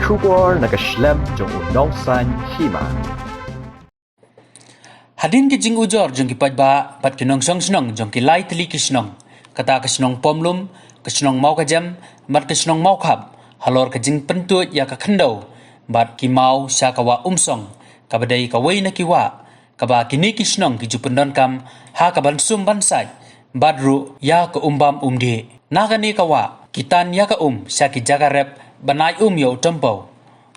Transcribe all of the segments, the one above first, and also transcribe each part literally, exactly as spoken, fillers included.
Khubor na ka shlem jong u nongsan hima. Hadien ki jingujor jong ki paidbah bad ki nongshong shnong jong ki lai tylli ki shnong, kata ka shnong Pomlum, ka shnong Mawkajem bad ka shnong Mawkhap, halor ka jingpyntuid ïa ka khyndew bad ki maw sha ka wah Umsong, kaba dei kawei na ki wah kaba kine ki shnong ki ju pyndonkam ha ka ban sum ban sait bad ruh ïa ka um bam um dih. Na kane ka wah ki tan ïa ka um sha ki jaka rep ban ai um ïa u tympew,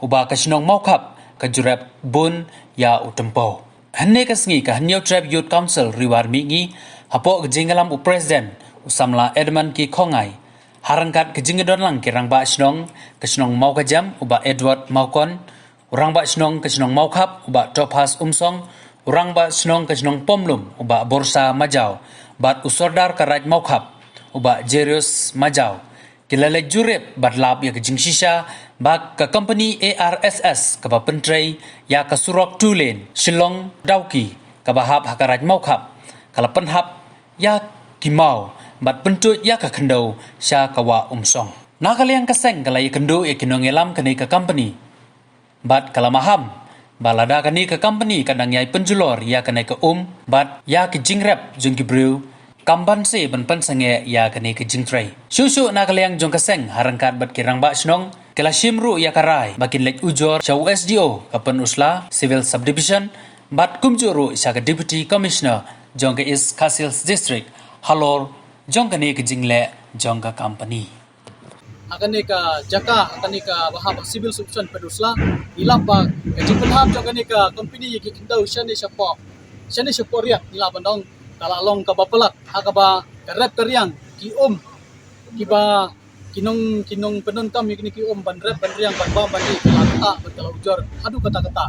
uba ka shnong Mawkhap ka ju rep bun ïa u tympew. Hynne ka sngi ka Hynñiewtrep Youth Council Ri War Mihngi, hapoh ka jingïalam u President u samla Edmund K Khongngai, ha ryngkat ka jingdon lang ki rangbah shnong, ka shnong Mawkajem u Bah Edward Mawkon, u rangbah shnong ka shnong Mawkhap u Bah Tophas Umsong, u rangbah shnong ka shnong Pomlum u Bah Borsa Majaw, bad u Sordar ka Raid Mawkhap u Bah Jerius Majaw, ki la leit jurip bad lap ïa ka jingshisha ba ka company A R S S kaba pyntrei ïa ka surok two lane Shillong Dawki kaba hap ha ka Raid Mawkhap, ka la pynhap ïa ki maw bad pyntuid ïa ka khyndew sha ka wah Umsong. Na ka liang ka seng ka la ïakynduh ïa ki nongïalam kane ka company bad ka la maham ba lada kane ka company ka dang ïai pynjulor ïa kane ka um bad ïa ki jingrep jong ki briew, kam banse ban pynsangeh ïa kane ka jingtrei. Shuh shuh na ka liang jong ka seng, ha ryngkat bad ki rangbah shnong, ki la shim ruh ïa ka rai ba kin leit ujor sha u S D O ka Pynursla Civil Subdivision bad kumjuh ruh sha ka Deputy Commissioner jong ka East Khasi Hills District halor jong kane ka jingleh jong ka company. Ha kane ka jaka, ha kane ka bahap Civil Subdivision Pynursla, ngi lap ba ka jingpynhap jong kane ka company ïa ki khyndew shane shapoh, shane shapoh riat, ngi lap ban ong ka la long kaba palat, ha kaba ka rep ka riang ki um kiba ki nong, ki nongpyndonkam ïa kine ki um ban rep ban riang ban bam ban dih, ka la ktah bad ka la ujor haduh katta katta.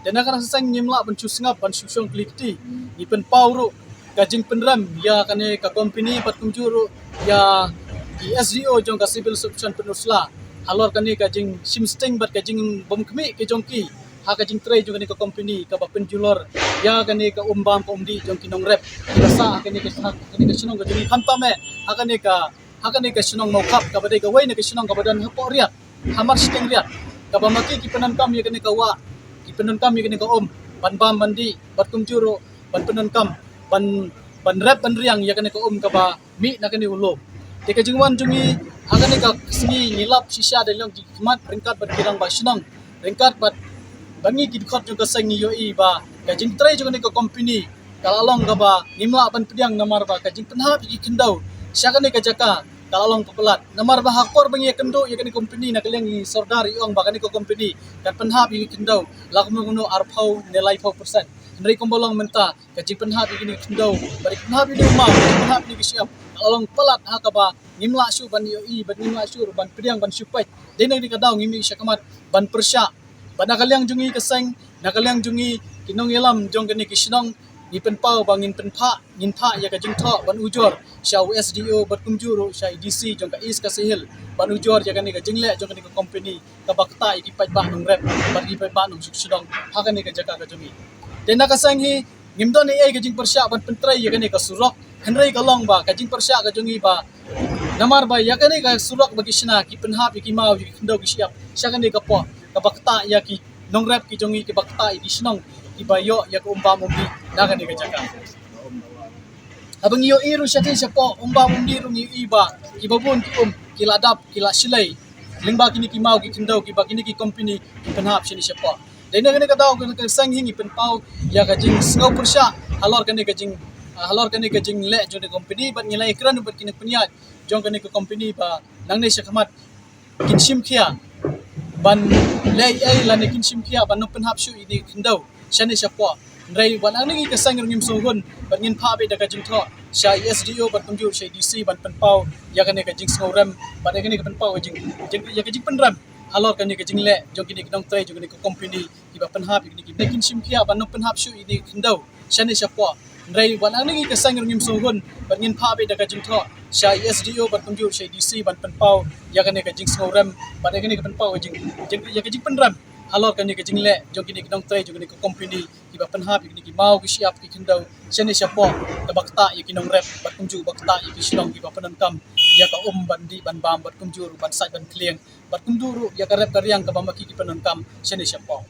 Te na kane ka seng ngim lah ban shu sngap ban shu shong kli kti, ngi pynpaw ruh ka jingpynrem ïa kane ka company bad kumjuh ruh ïa ki S D O jong ka Civil Subdivision Pynursla halor kane ka jingshim sting bad ka jingbymkhmih ka jong ki ha ka jingtrei jong kane ka company kaba pynjulor ïa kane ka um bam ka um dih jong ki nongrep kiba sah ha kane ka, ha kane ka shnong ka jong ngi, khamtam eh ha kane ka, ha kane ka shnong Mawkhap kaba dei kawei na ka shnong kaba don hapoh riat, hamar shiteng riat, kaba ma ki ki pyndonkam ïa kane ka wah, ki pyndonkam ïa kane ka um ban bam ban dih bad kumjuh ruh ban pyndonkam ban, ban rep ban riang ïa kane ka um kaba mih na kane u lum. Te ka jingwan jong ngi ha kane ka sngi ngi lap shisha da long jingkhmat ryngkat bad ki rangbah shnong, ryngkat bad, bad ngi ki dkhot jong ka seng ngi ïohi ba ka jingtrei jong kane ka company ka la long kaba ngim lah ban pdiang namar ba ka jingpynhap ïa ki khyndew sha kane ka jaka ka la long palat. Namar ba ha ka por ba ngi ïakynduh ïa kane ka company na ka liang i Sordar i ong ba kane ka company kan pynhap ïa ki khyndew la kumno kumno arphew ne laiphew percent. Hynrei kumba long mynta ka jingpynhap ïa kine ki khyndew, ba ki pynhap ïa ki maw, pynhap ïa ki shyiap, ka la long palat ha kaba ngim lah shuh ban ïohi, ban ngim lah shuh ban pdiang ban shu peit. Dei na kane ka daw ngim ïohi shakhmat ban pyrshah ba na ka liang jong ngi ka seng, na ka liang jong ngi ki nongïalam jong kane ki shnong, ngi pynpaw ba ngin pynphah, ngin phah ïa ka jingthoh ban ujor sha u S D O bad kumjuh ruh sha i D C jong ka East Khasi Hills ban ujor ïa kane ka jingleh jong kane ka company kaba ktah ïa ki paidbah nongrep bad ki paidbah nongshong shnong ha kane ka jaka ka jong ngi. Te na ka seng hi ngim don ei ei ka jingpyrshah ban pyntrei ïa kane ka surok, hynrei ka long ba ka jingpyrshah ka jong ngi ba namar ba ïa kane ka surok ba ki shna ki pynhap ïa ki maw ïa ki khyndew ki shyiap sha kane ka pdeng kaba ktah ïa ki nongrep ki jong ngi, kiba ktah ïa ki shnong, kiba ïoh ïa ka um bam um dih na kane ka jaka. Haba ngi ïohi ruh shatei shapoh um bam um dih ruh ngi ïohi ba kiba bun ki um ki la dap, ki la shlei lyngba kine ki maw ki khyndew kiba kine ki company ki pynhap shane shapoh. Dei na kane ka daw ka seng hi ngi pynpaw ïa ka jingsngew pyrshah halor kane ka jing, halor kane ka jingleh jong ka company bad ngi la ïakren bad ki nongpynïaid jong kane ka company ba nangne shakhmat kin shim khia ban leh ei ei lane kin shim khia ban nang pynhap shuh ïa kine ki khyndew shane shapoh. Hynrei wat nangne ka seng ruh ngim sngewhun bad ngin phah beit da ka jingthoh sha i S D O bad kumjuh sha i D C ban pynpaw ïa kane ka jingsngewrem bad ïa kane ka pynpaw ïa ka jing, jing, ïa ka jingpynrem halor kane ka jingleh jong kine ki nongtrei jong kane ka company kiba pynhap ïa kine ki, kin shim khia ban nang pynhap shuh ïa kine ki khyndew shane shapoh. Hynrei wat nangne ka seng ruh ngim sngewhun bad ngin phah beit da ka jingthoh sha i S D O bad kumjuh sha i D C ban pynpaw ïa kane ka jingsngewrem bad ïa kane ka pynpaw ïa ka jing, jing, ïa ka jingpynrem halor kane ka jingleh jong kine ki nongtrei jong kane ka company kiba pynhap ïa kine ki maw ki shyiap ki khyndew shane shapoh, kaba ktah ïa ki nongrep bad kumjuh ba ktah ïa ki shnong kiba pyndonkam ïa ka um ban dih ban bam bad kumjuh ruh ban sait ban khlieng bad kumjuh ruh ïa ka rep ka riang kaba ma ki ki pyndonkam shane shapoh.